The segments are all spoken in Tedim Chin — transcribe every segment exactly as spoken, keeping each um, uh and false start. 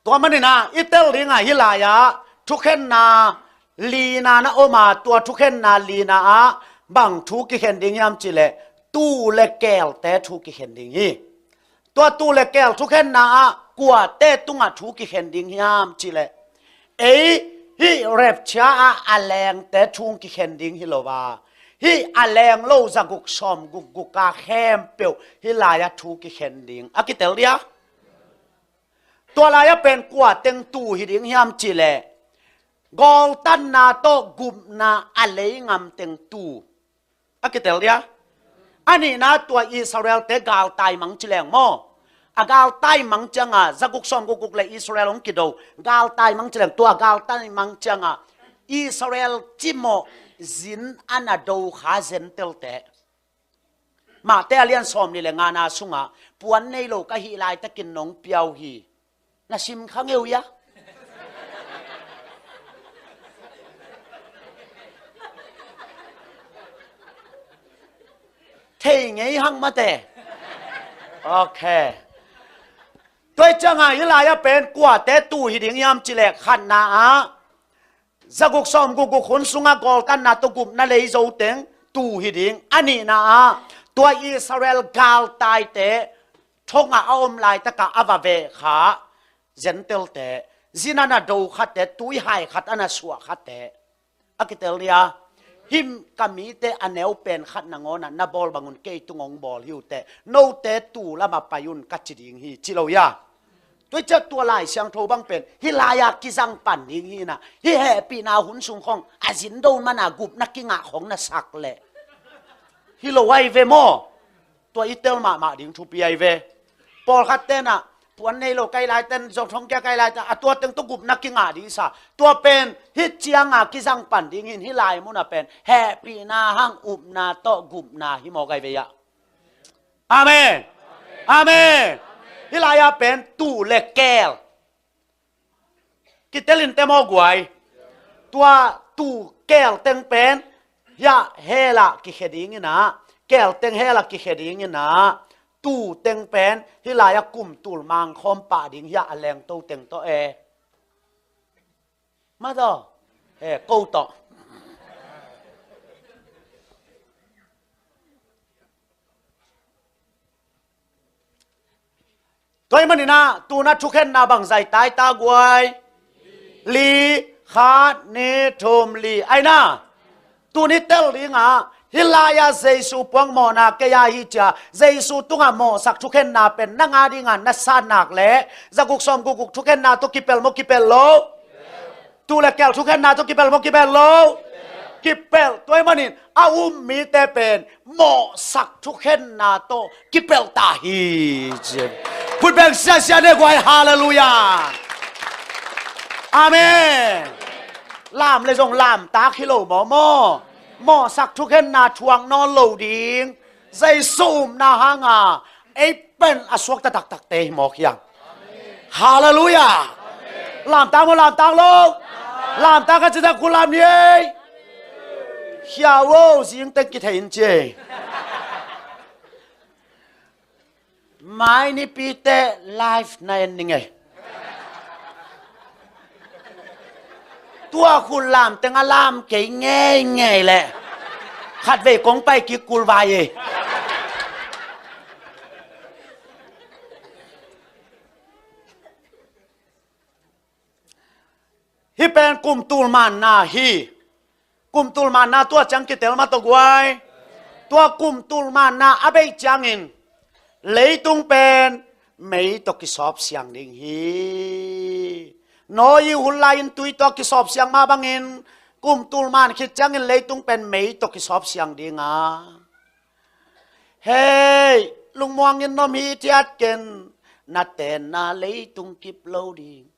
Tua manin ah i tel ding ah hih lai-ah thukhenna lina na om a, tua thukhenna lina ah bang thu kikhen ding hiam cih leh tuu le keelte thu kikhen ding hi. Tua tuu le keel thukhenna ah kuate tungah thu kikhen ding hiam cih leh ei hih rapture ah a leengte thu kikhen ding hi lo a, hih a leeng lo zaguk sawmguk guk a khempeuh hih lai-ah thu kikhen ding a kitel ding a. Tua lai-ah pen kua teng tuu hi ding hiam cih leh gawltanna tawh gupna a lei ngam teng tuu a kitel ding a. A nihna tua Israel-te galtai mang ci leng maw, a galtai mang ciangah zaguk sawmguk guk le Israel hong kido, galtai mang ci leng tua galtai mang ciangah Israel cimawh zin a na do kha Gentile-te. Mate a lian sawmnih le ngana sungah puan nei lo ka hih laitakin nong piau hi. Na sim kha ngeu ia. Thei ngei hang mate. Ok. Tua ciangah hih lai-ah pen kuate tuu hi ding hiam cih leh khatna ah zaguk sawmguk guk hun sungah gawltanna tawh gupna lei zo teng tuu hi ding. A nihna ah tua Israel galtaite thongah a om laitakah a va veh kha Gentile-te, zin a na do khatte, tuihai khat a na suah khatte a kitel ding a. Hih ka mite a neu pen khat nangawnah na bawl bangun kei tung hong bawl hi uh teh, note tuu lamah pai un ka ci ding hi ci lo ia. Tua ciah tua Lai Siangtho bang pen hih lai-ah kizang pan ding hi inah, hih hehpihna hun sung khawng a zin do mana gupna kingah khawng na sak leh hi lo ai ve maw? Tua i tel mahmah ding thupi ai ve. Pawlkhat tenah puan nei lo kai laiten zong thong kia kai laiten a tua teng tawh gupna kingah ding sa. Tua pen hih cianga kizang pan ding hin hih lai munah pen hehpihna hang upna tawh gupna hi maw gai ve ia. Amen. Amen. Hih lai-ah pen tuu le keel kitelin te maw guai. Tua tuu keel teng pen hiah hell ah kikhia ding inah, keel teng hell ah kikhia ding inah, tuu teng pen hih lai-ah kum tul mangkhawm pah ding hiah a lengto teng tawh e. Mataw he ko tawh. Tua ahih maninah tuna thukhenna bangzah i tai ta guai? Li, khat, nih, thum, li. Aina tuni tel dingah hih lai-ah Jesu puak mawhna kei a hi cia, Jesu tungah mawhsak thukhenna pen nang a dingah na sannak le zaguk sawm gukguk thukhenna tawh kipelh maw kipelh lo? Tuu le keel thukhenna tawh kipelh maw kipelh lo? Kipelh. Tua ahih manin a um mite pen mawhsak thukhenna tawh kipelh ta hi. Khut beng siasia ne guai, halleluiah. Amen. Lam le zong lamtak hi lo maw maw? Mawhsak thukhenna thuak nawn lo ding. Jesu upna hanga ei pen a suakta taktakte hi mawk hiam? Halleluiah. Lamtak maw lamtak lo? Lamtak a citak khu lam ni ei. Hia wo zing teng kithei in ci ei. Mai nipite live na en ning ei. Tua khun lam teng a lam kei ngeingei leh khatvei kong pai kik kulvai ei. Hih pen kum tul manna hi. Kum tul manna tua ciang kitel mah tawh guai. Tua kum tul manna a beih ciangin leitung pen mei tawh kisawp siang ding hi. Noah hun lai-in tui tawh kisawp siang mah bangin kum tul man khit ciangin leitung pen mei tawh kisawp siang ding a. Hei, lungmuangin nuam hithiat ken, na tenna leitung kip lo ding.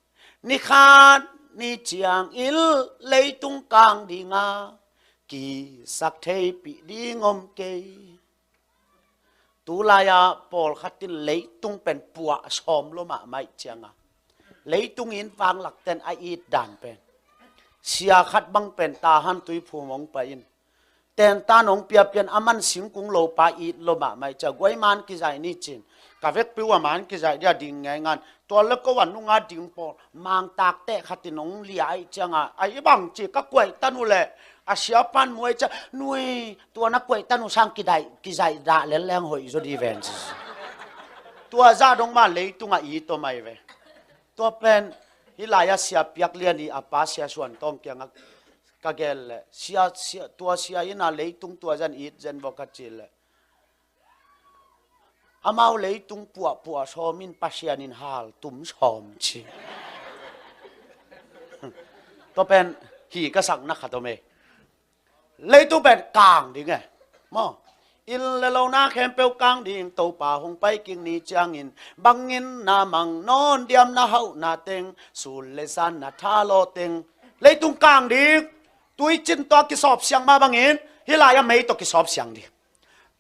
Ni khat ni ciangin leitung kang dinga kisak theipih ding om kei. Tulai-a pawlkhat in leitung pen puah sawm lo mahmah ih cianga leitung in vanglakten a it dan pen sia khat bang pen tahan tuiphum hong pai in tentan hong piapian a man singkung lopa it lo mahmah ih cia guai man kizai ni cin Ka vekpi uh a man kizaih dia ding ngei ngan. Tua le ko a nunga ding pawl mangtak teh khatin hong lia aih cianga, aih bang ci ka kuaihtan uh leh, a siapan muai cia, nui, tua na kuaihtan uh sang kidaih, kizaih dah leleng hoih zaw di ven ci. Tua zah dong ma leitungah it om ahi ve. Tua pen, hih lai-ah sia piak lian i a pa sia suan tawng kiangah ka gel leh, sia, sia, tua sia ina leitung tua zan it zen vawk a ci leh, amau leitung puahpuah sawm in Pasian in hal tum sawm ci. Tua pen hi ka sakna khat om e. Leitung pen kang ding e. Maw. Inn le lo na khempeuh kang ding, Topa hong pai kik ni ciangin, bangin na mang nawn diam na hauhna teng, sul le zan na thalawh teng. Leitung kang ding. Tuicin tawh kisawp siang mah bangin, hih lai-ah mei tawh kisawp siang ding.